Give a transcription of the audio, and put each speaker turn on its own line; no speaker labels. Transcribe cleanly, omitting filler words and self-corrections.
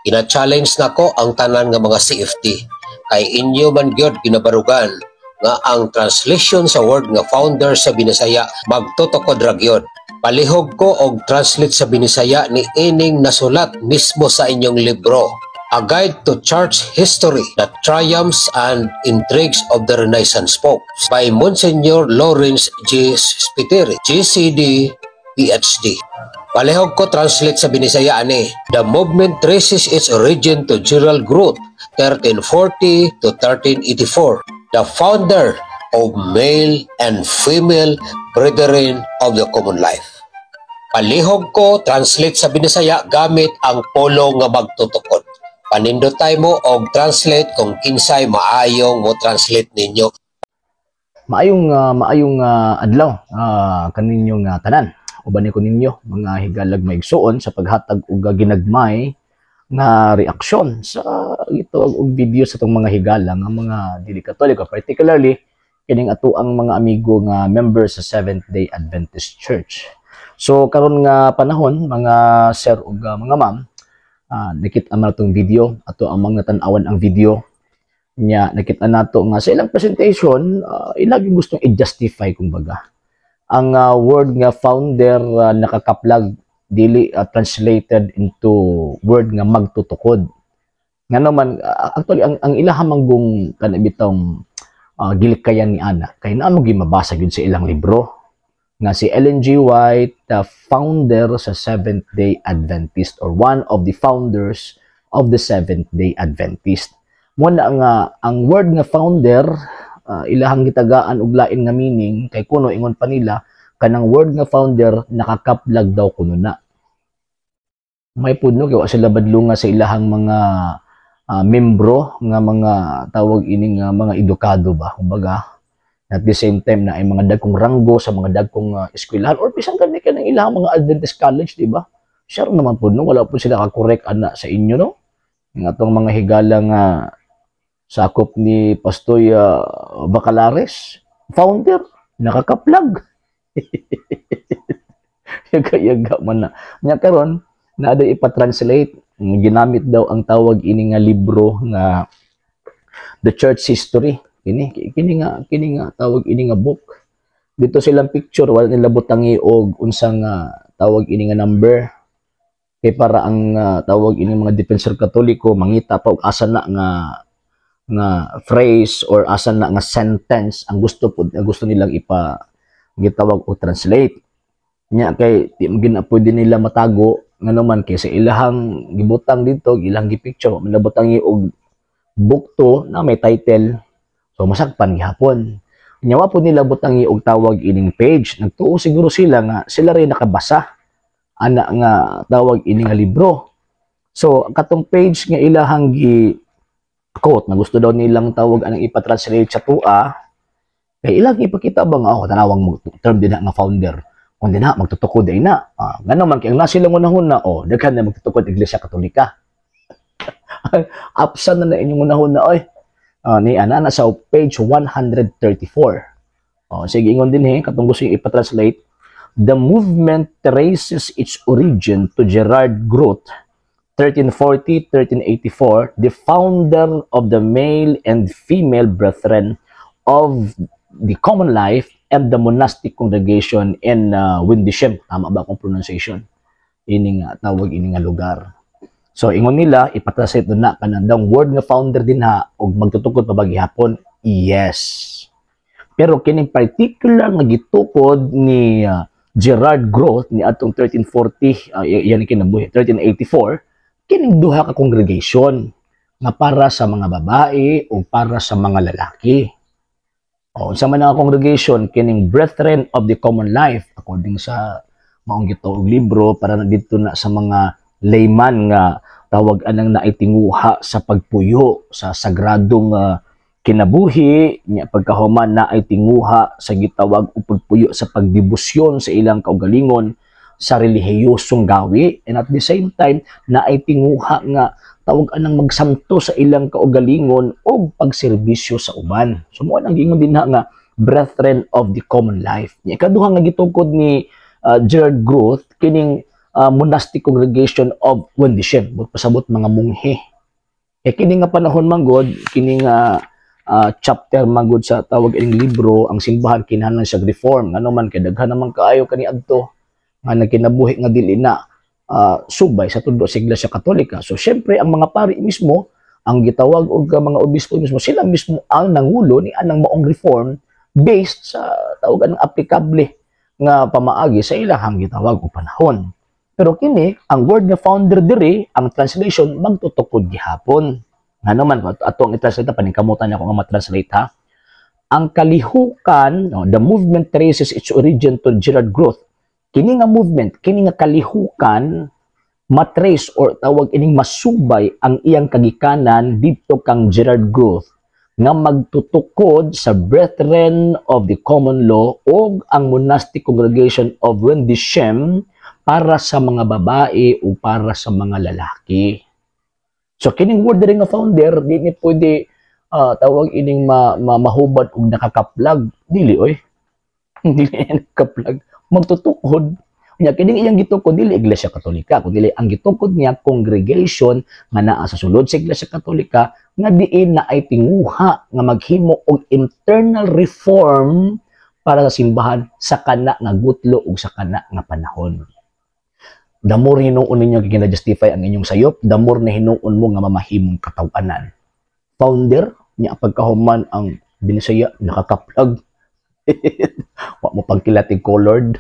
Gina-challenge nako ang tanan nga mga CFT kay inyo man gyud ginabarugan nga ang translation sa word nga founder sa Binisaya magtutukod ra gyud. Palihog ko og translate sa Binisaya ni ining nasulat mismo sa inyong libro, A Guide to Church History, The Triumphs and Intrigues of the Renaissance Popes by Monsignor Lawrence G. Spiteri, GCD, PhD. Palihog ko translate sa Binisaya ani. The movement traces its origin to Gerald Grote, 1340 to 1384, the founder of male and female brethren of the common life. Palihog ko translate sa Binisaya gamit ang pulong nga magtutukod. Panindotay mo og translate kung kinsay maayong mo translate ninyo.
Maayong adlaw kaninyong tanan. Uban ko ninyo, mga higalag maigsuon, sa paghatag og ginagmay nga reaksyon sa ito og video sa atong mga higala nga mga dili Katoliko, particularly kining ato ang mga amigo nga member sa Seventh Day Adventist Church. So karon nga panahon, mga sir ug mga ma'am, nakita man atong video, ato ang mga tan-awan ang video nya, nakita nato nga sa ilang presentation, ilang gustong i-justify kumbaga ang word nga founder nakakaplag, dili translated into word nga magtutukod. Nga naman actually ang ilaha manggong kanabitong gilikayan ni ana kay naa mo mabasa gyud sa ilang libro nga si Ellen G. White, the founder sa Seventh Day Adventist or one of the founders of the Seventh Day Adventist. Mo na nga ang word nga founder, ilahang gitagaan og lain nga meaning kay kuno ingon pa nila kanang word nga founder nakakaplag daw kuno na. May pudno kay wa sila badlonga sa ilahang mga membro nga mga tawag ini nga mga edukado ba kumbaga, at the same time na ay mga dagkong ranggo sa mga dagkong eskwelahan or bisan gani kanang ilahang mga Adventist college, di ba? Siya naman pud no, wala po sila ka-correct ana sa inyo, no? Ang atong mga higala nga sakop ni Pastoy Bacalares, founder, nakakaplag. Yaga-yaga man na. Nya karon na daw ipa-translate, ginamit daw ang tawag ini nga libro nga The Church History. Kini nga tawag ini nga book. Dito silang picture, wala nila butangi og unsang tawag ini nga number. Kay para ang tawag ini mga defensor Katoliko mangita pa og asa na nga nga phrase or asa na nga sentence ang gusto nilang ipa gitawag o translate. Nya kay di man gina pwede nila matago nga naman kay sa ilahang gibutang dito, ilang gipicture, man nabutang og book to na may title. So masakpan gihapon. Nya wa po nila butangi og tawag ining page. Nagtuo siguro sila nga sila rin nakabasa ana nga tawag ini nga libro. So katong page nga ilahang gi quote na gusto daw nilang tawag anang ipa-translate sa tua kay ilang ipakita ba nga, oh, tanawang mo term din na nga founder, kung di na magtutukod ay na ngano man kay ang nasilang unahuna, oh, daghan na magtutukod Iglesia Katolika. Apsan na na inyong unahuna oy. Ni ana na sa page 134. Oh, sige, ingon din he katong gusto yung ipa-translate: "The movement traces its origin to Gerard Grote, 1340-1384, the founder of the male and female brethren of the common life and the monastic congregation in Windisham." Tama ba akong pronunciation? Ini nga tawag ini nga lugar. So ingon nila ipatranslate na kanang word nga founder din ha og magtutukod pa ba gihapon? Yes. Pero kining particular nga gitukod ni Gerard Grote ni atong 1340, yan kinabuhi 1384, kining duha ka congregation nga para sa mga babae o para sa mga lalaki. O unsa man ang congregation? Kining Brethren of the Common Life, according sa maong gituog libro, para na dito na sa mga layman nga tawag anang naitinguha sa pagpuyo sa sagradong kinabuhi nya, pagkahuman na ay tinguha sa gitawag og pagpuyo sa pagdebosyon sa ilang kaugalingon sa relihiyosong gawi, and at the same time na ay tinguha nga tawag anang magsamto sa ilang kaugalingon og pagserbisyo sa uban. So mo ang giingon din nga Brethren of the Common Life. Nya ikaduha nga gitukod ni Gerard Grote kining monastic congregation of Windesheim, but pasabot mga munghe. Eh kini nga panahon manggod, kini nga chapter manggod sa tawag ining libro, ang simbahan kinahanglan siya reform, ngano man kay daghan naman kaayo kaniadto nga nagkinabuhi nga dili na subay sa tudo sa Iglesia Katolika. So syempre ang mga pari mismo ang gitawag og mga obispo mismo, sila mismo ang nangulo ni anang maong reform based sa tawag anang aplikable nga pamaagi sa ilahang gitawag og panahon. Pero kini, ang word nga founder diri, ang translation magtutukod gihapon. Ngano man ato ang i-translate, paningkamutan niya ako nga ma-translate ha. Ang kalihukan, no, the movement traces its origin to Gerard Groth. Kini nga movement, kini nga kalihukan, matrace or tawag ining masubay ang iyang kagikanan didto kang Gerard Groth nga magtutukod sa Brethren of the Common Law o ang Monastic Congregation of Windesheim para sa mga babae o para sa mga lalaki. So kining word diri nga founder, di ni pwede tawag ining mahubad og nakakaplag. Dili oy. Dili nakakaplag. Magtutukod. Nya kining iyang gitukod dili Iglesia Katolika, kundi ang gitukod niya congregation nga naa sa sulod sa Iglesia Katolika nga diin na ay tinguha nga maghimo og internal reform para sa simbahan sa kana nga gutlo ug sa kana nga panahon. The more hinuon ninyo gina-justify ang inyong sayop, the more na hinuon mo nga mamahimong katawanan. Founder niya, pagkahuman ang Binisaya nakakaplag. Wa mo pagkilatig colored.